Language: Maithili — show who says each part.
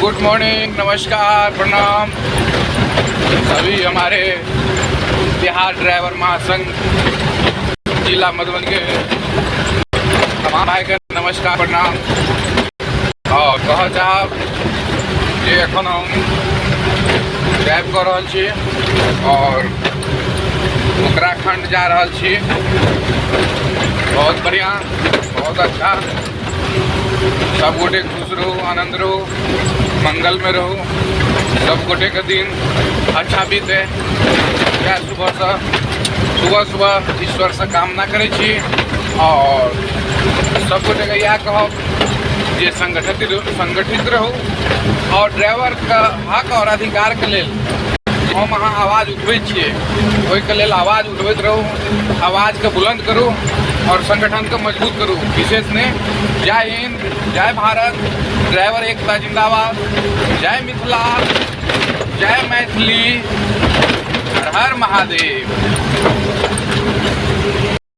Speaker 1: गुड मॉर्निंग, नमस्कार, प्रणाम सभी हमारे बिहार ड्राइवर महासंघ जिला मधुबनी के तमाम भाई के नमस्कार, प्रणाम। और कह चाहब जे एखन हम ड्राइव कऽ रहल छी और उत्तराखंड जा रहल छी। बहुत बढ़िया, बहुत अच्छा। सब गोटे खुश रहू, आनंद रहू, मंगल में रहू। सब गोटे के दिन अच्छा बीते, इएह सुबह से सुबह सुबह ईश्वर से कामना करै छी। और सब गोटे के इएह कहब जे संगठित रहू और ड्राइवर के हक और अधिकार के लेल हम अहाँ आवाज उठबै छियै, ओहिके लेल आवाज उठबैत रहू, आवाजके बुलंद करू और संगठनके मजबूत करू। विशेष नहि। जय हिंद, जय भारत, ड्राइवर एकता जिंदाबाद, जय मिथिला, जय मैथिली, हर हर महादेव।